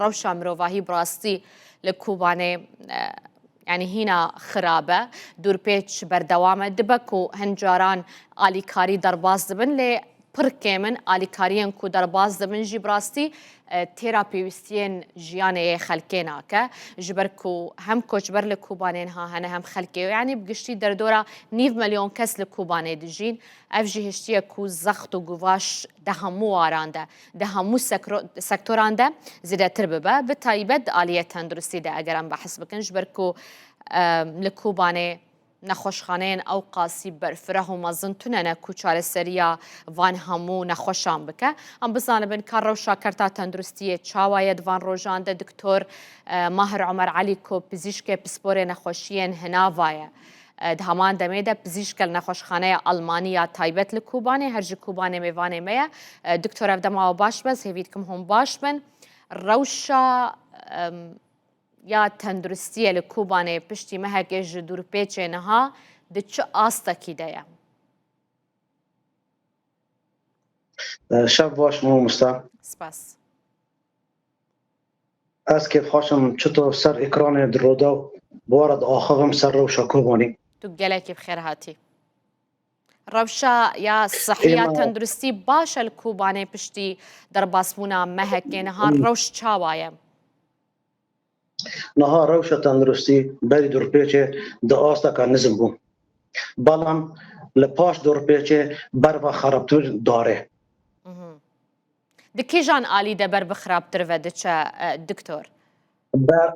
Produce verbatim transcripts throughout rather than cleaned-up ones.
Rewşa mirovahî bi rastî li Kobanê, e, yanî hîna xirab e. Dûrpêç berdewam e. Dibe ku hin caran alîkarî derbas dibin, lê pir kêm in alîkariyên ku derbas dibin jî bi rastî, e, têra pêwîstiyên jiyanê yê xelkê nake. Ji ber ku hem koçber li Kobanê niha hene hem xelkê, yanî bi giştî derdora nîv milyon kes li Kobanê dijîn. Ev jî hiştiye ku zext û guvaş di hemû waran de, di hemû sekro-, sektoran de zêdetir bibe. Bi taybet di aliyê tenduristî de eger em behs bikin, ji ber ku, e, li Kobanê nexweşxaneyên ew qasî berfireh û mezin tune ne ku çareseriya van hemû nexweşan bike. Em bizanibin ka rewşa kerta tenduristiyê çawa ye di van rojan de. Doktor, e, Mahir Omer Elî ku pizîşkê pisporê nexweşiyên hinava ye. E, di heman demê de pizîşk li nexweşxaneya Almanî ya taybet li Kobanê, her ji Kobanê mêvanê me ye. E, doktor, ev dema we baş be, ez hêvî dikim hûn baş bin. Rewşa, em, ya tenduristiyê li Kobanê piştî mehekê ji dûrpêçê niha di çi astekî de ye? Şev baş mamosta. Spas. Ez kêfxweş im çito ser ekranê di roda û bi we re diaxivim ser rewşa Kobanê. Tu gelekî bi xêr hatî. Rewşa ya sihiya Êma- tenduristî baş e li Kobanê piştî derbasbûna mehekê niha Hmm. rewş çawa ye? Niha rewşa tenduristî berî dorpêçê di asteka nizm bû. Belam li paş dorpêçê berva xerabtir darê. Mhm. Di kîjan alî de ber bi xirabtir ve diçe, e, doktor? Ber,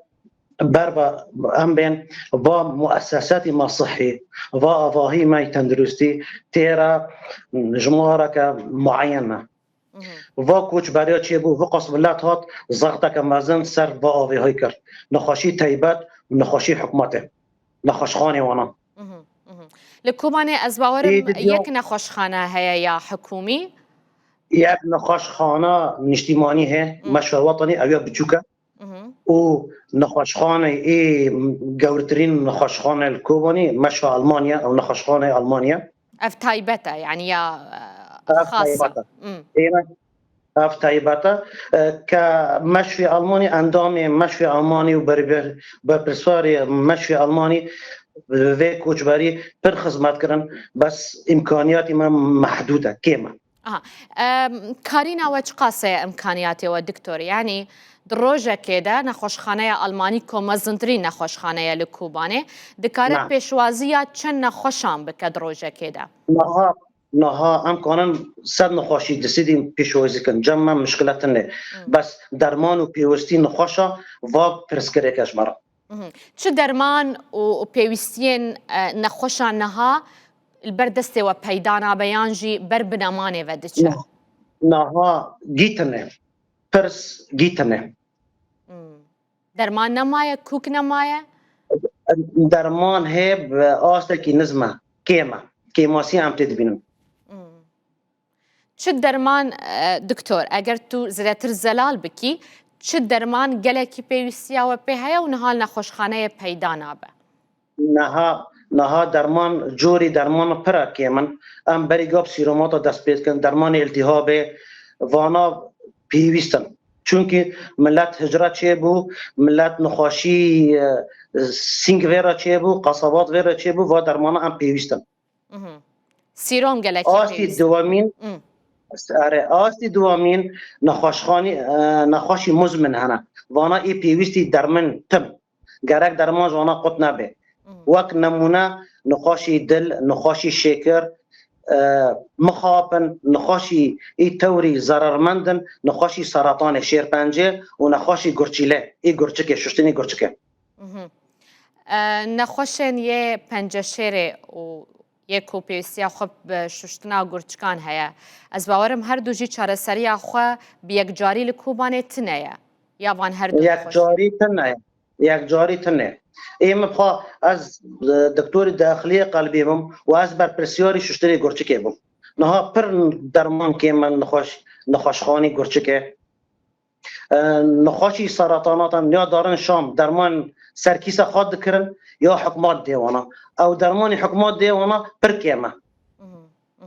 berva em bên va muesesatî me sihî, va avahî me tenduristî têra jimareke mueyen e. Mhm. Va koçberiya çêbû, viqas milet hat, zexteke mezin ser va avêhayî kir. Nexweşî teybet û nexweşî hikûmetê. Nexweşxanê wana. Mhm, mhm. Li Kobanê ez bawerim Ê, di yek nexweşxane heye ya hikûmî? Yek nexweşxana niştîmanî heye, Mhm. Meşwe Wetanî, ew ya biçûk e. Mhm. Û nexweşxane ê gewrtirîn nexweşxane li Kobanê, Meşwe Almanya, ew nexweşxane Almanya. Ev taybet e, yanî ya, e, Ev xas e. taybet e. Mm. Ê, ev taybet e, e, ke Meşwê Almanî, endamê Meşwê Almanî û berber-, berpirsarê Meşwê Almanî vê koçberî pir xizmet kirin, bes îmkaniyatî me mehdûd e, kêm e. Aha. Em, karîna we çiqas e îmkaniyatê we, doktor? Yanî di rojekê de nexweşxaneya Almanî ku mezintirîn nexweşxane ye li Kobanê, dikare Na. pêşwaziya çend nexweşan bike di rojekê de? Niha Niha em kanin sed nexweşî di sêdî pêşwazî kin. Cem me mişkile tune. Hmm. Bes derman û pêwistî nexweşa va pirsgirêk e ji me re. Mhm. Çi derman û, û pêwistiyên, e, nexweşa niha li ber destê we peyda nabe yan jî ber binemanê ve diçe? Nah-, niha gî tune. Pirs gî tune. Hmm. Derman nemaye, kûk nemaye? Derman hê bi astekî nizm e, kêm e. Kêmasî em tê dibînin. Hmm. Çi derman, e, doktor, eger tu zêdetir zelal bikî, çi derman gelekî pêwîstiya we pê heye û niha li nexweşxaneyê peyda nabe? Niha, niha derman, corî derman pir e kêm in. Em berî gap sîromata dest pê dikin, dermanê îltîhabê, vana pêwîst in. Çunkî milet hicre çêbû, milet nixweşî, e, sîng vê re çêbû, qesabat vê re çêbû, va dermana em pêwîst in. Mhm. Sîrom gelekî Astî pêwîst e. dewemîn, Mhm. Erê, astî dewemîn nexweşxanî, e, nexweşî muzmin hene. Vana ê pêwîstî dermin tim. Gerek derman ji wana qut nebe. Mhm. Wek nemûne nexweşî dil, nexweşî şêkir, e, mixapin, nexweşî ê tewrî zerermend in, nexweşî seretanê, şêrpencê û nexweşî gurçîlê, ê gurçikê, şuştinê gurçikê. Mhm. E, nexweşên yê penceşêrê û yê ku pêwîstiya xwe bi şuştina gurçikan heye. Ez bawerim her du jî çareseriya xwe bi yekcarî li Kobanê tune ye. Ya van her du nexweş. Yekcarî tune ye. Yekcarî tune. Ê min xwe ez, e, doktorî daxiliyê qelbî bim û ez berpirsiyarî şuştinê gurçikê bim. Niha pir derman kêm in nexweş-, nexweşxanî gurçikê. E, nexweşî seretanatan ya darin şam derman serkîsa xwe dikirin ya hikmat dê wana. Ew dermanî hikmat dê wana pir kêm e. Mhm.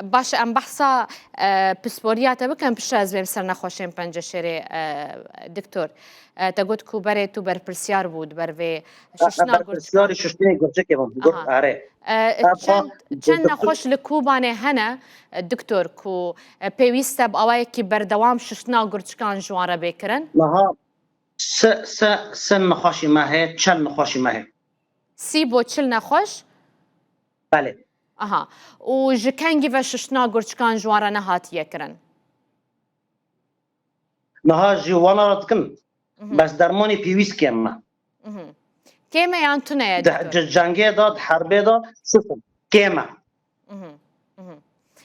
Baş e, em behsa e, pisporiya te bikin, piştre ez bêm ser nexweşên penceşêrê, e, doktor. E, te got ku berê tu berpirsiyar bû di ber vê şiştina gurçikan. Berpirsiyarî şiştinê gurçikê bûm. Gur-, Aha. Erê. E, Em çend, xwe çend doktor nexweş li Kobanê hene, e, doktor, ku e, pêwîst e bi awayekî berdewam şiştina gurçikan ji wan re bê kirin? Niha se, se, se nexweşî me heye, çel nexweşî me heye. Sî bo çil nexweş? Belê. Aha. Û ji kengî ve şiştina gurçikan ji wan re nehatiye kirin? Niha ji wana re dikin. Mhm. Bes dermanê pêwîst kêm e. Mhm. Kêm e yan tune ye, Di doktor? Di cengê de, di herbê de, sifir. Kêm e. Mhm. Mhm.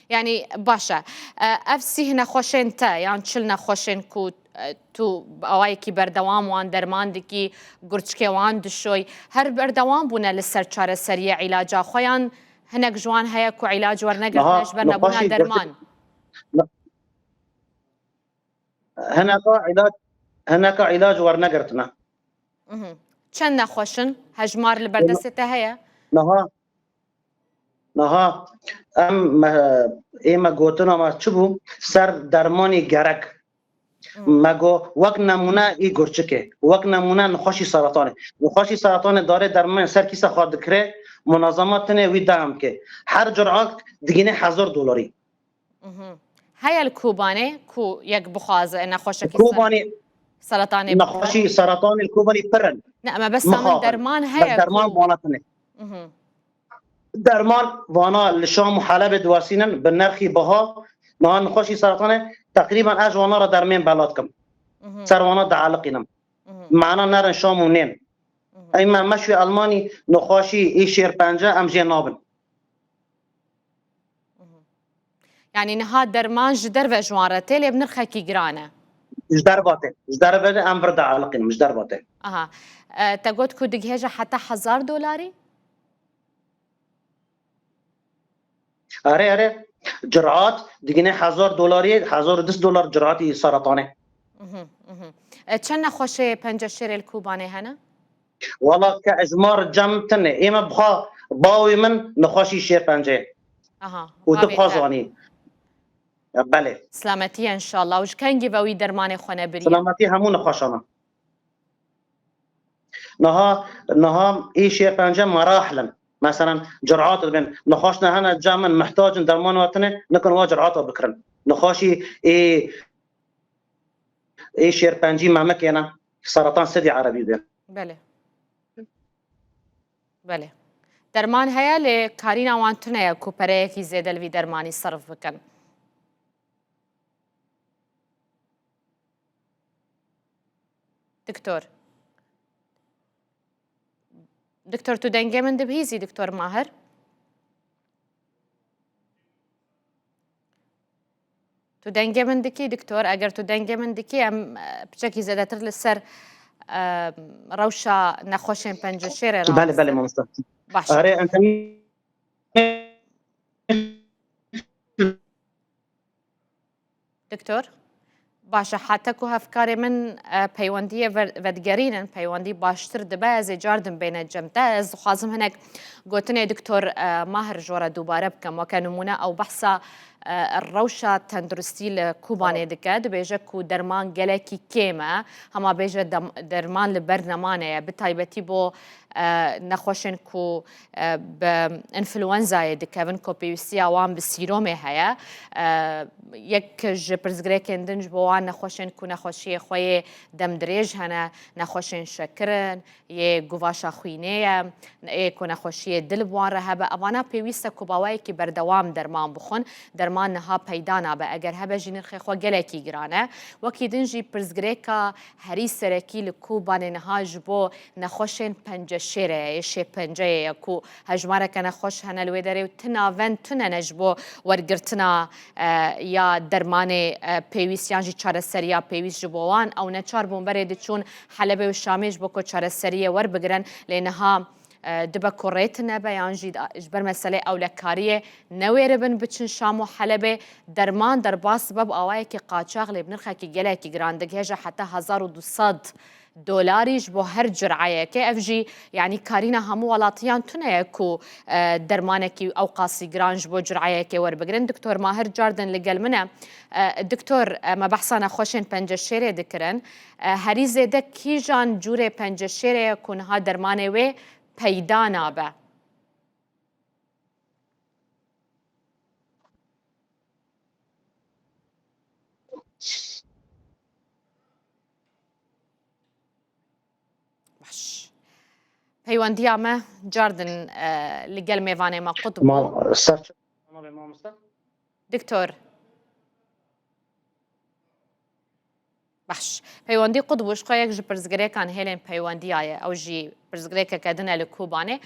Yanî baş e. E, ev sîh nexweşên te yan çil nexweşên ku, e, tu bi awayekî berdewam wan derman dikî, gurçikê wan dişoy, her berdewam bûne li ser çareseriyê îlaca xwe yan hinek ji wan heye ku îlac wernegirtine Niha ji ber nebûna nexweşî derman? Gurçik-, hineka îlac, hineka îlac wernegirtine. Mhm. Çend nexweş in? Hejmar li berdestê te heye? Niha, niha em me, ê me gotina me çi bû? Ser dermanî gerek. Mhm. Me got, wek nemûne î gurçikê, wek nemûne nexweşî seratanê. Nexweşî seratanê darê dermanê ser kîsa xwe dikire, munazama tinê wî dehem ke. Her curat digîne hezar dolarî. Mhm. Heye li Kobanê ku yek bixwaze nexweşekî ser-, Kobanê seratanê bikire? Nexweşî seratanê li Kobanê pir in. Ne, me bes Mixabin. Derman heye. Bes derman ku vana tune. Mhm. Derman vana li Şam û Helebê diwesînin bi nerxî biha. Niha nexweşî seratanê teqrîben ez ji wana re dermên bela dikim. Mhm. Ser wana dialiqînim. Mhm. Mana nerin Şam û nên. Mhm. Ey me meşwê Elmanî nexweşî ê şêrpence em jê nabin. Mhm. Yanî niha derman ji derve ji wan re tê, lê bi nirxekî giran e. Ji derve tê. Ji derve de em vir dialiqînim, ji derve tê. Aha. E, te got ku digihêje heta hezar dolarî? Erê, erê. Curat digine hezar dolarî, hezar û du sed dolar curatî seratanê. Mhm, mhm. E, çend nexweşê penceşêrê li Kobanê hene? Wala ke ejmar cem tune. Ê me biha bawê min nexweşî şêrpence ye. Aha, Û bavê te. Dixwaz anî. Ya, belê. Silametî ye înşallah. Û ji kengî ve wî dermanê xwe nebiriye? Silametî hemû nexweşan e. Niha, niha ê şêrpence merahil in. Meselen, curat dibên. Nexweşna hene cem min, mihtac in derman we tune, nikin wa curata bikirin. Nexweşî ê Ê şêrpencî memikê ne, seratan Sidî Erebî bê. Belê. Belê. Derman heye, lê karîna wan tune ye ku pereyekî zêde li vî dermanî serf bikin. Doktor. Doktor, tu dengê min dibihîzî, Doktor Mahir? Tu dengê min dikî, Doktor? Eger tu dengê min dikî, em, e, piçekî zêdetir li ser, e, rewşa nexweşên penceşêrê Belê, belê, rabizdin. Mamoste. Baş. Erê, em tenê Doktor? Baş e, heta ku hevkarê min, e, peywendiyê ver-, vedigerînin, peywendî baştir dibe, ez ê cardim bêne cem te. Ez dixwazim hinek gotinê Doktor, e, Mahir ji we re dubare bikim. Weke nimûne ew behsa, e, rewşa tenduristî li Kobanê dike. Dibêje ku derman gelekî kêm e. Hema bêje dem-, derman li ber nemane ye. Bi taybetî bo, e, nexweşên ku e, bi înfluenzayê dikevin ku pêwîstiya wan bi sîromê heye. E, yek ji pirsgirêkên din ji bo wan nexweşên ku nexweşiyê xwe yê demdirêj hene, nexweşên şekirin, yê guvaşa xwînê ye, ê ku nexweşiyê dil bi wan re hebe. Evana pêwîst e ku bi awayekî berdewam derman bixwin. Derman niha peyda nabe. Eger hebe jî nirxê xwe gelekî giran e. Wekî din jî pirsgirêka herî serekî li Kobanê niha ji bo nexweşên penceşêrê ye, yê şêpenceyê ye ku hejmareke nexweş hene li wê derê û ti navend tune ne ji bo wergirtina, e, ya dermanê, e, pêwîst yan jî çareseriya pêwîst ji bo wan. Ew neçar bûn berê diçûn Helebê û Şamê ji bo ku çareseriyê werbigirin, lê niha, e, dibe ku rê tune be yan jî da-, ji ber meselê ewlekariyê newêribin biçin Şam û Helebê. Derman derbas dibe bi awayekî qaçax lê bi nirxekî gelekî giran, digihêje heta hezar û du sed dolarî ji bo her cureyekê. Ev jî, yanî, karîna hemû welatiyan tune ye ku, e, dermanekî ew qasî giran ji bo cureyekê werbigirin. Doktor Mahir Cardin li gel min e. E, doktor, e, me behsa nexweşên penceşêrê dikirin. E, herî zêde kîjan cûrê penceşêrê ye ku niha dermanê wê peyda nabe? Baş. Peywendiya me cardin, e, li gel mêvanê me qut bû. Ma-, ser çavan be mamoste? Doktor. Baş. Peywendî qut bû, ji xwe yek ji pirsgirêkan hêlên peywendiya ye. Ew jî pirsgirêkeke din e li Kobanê.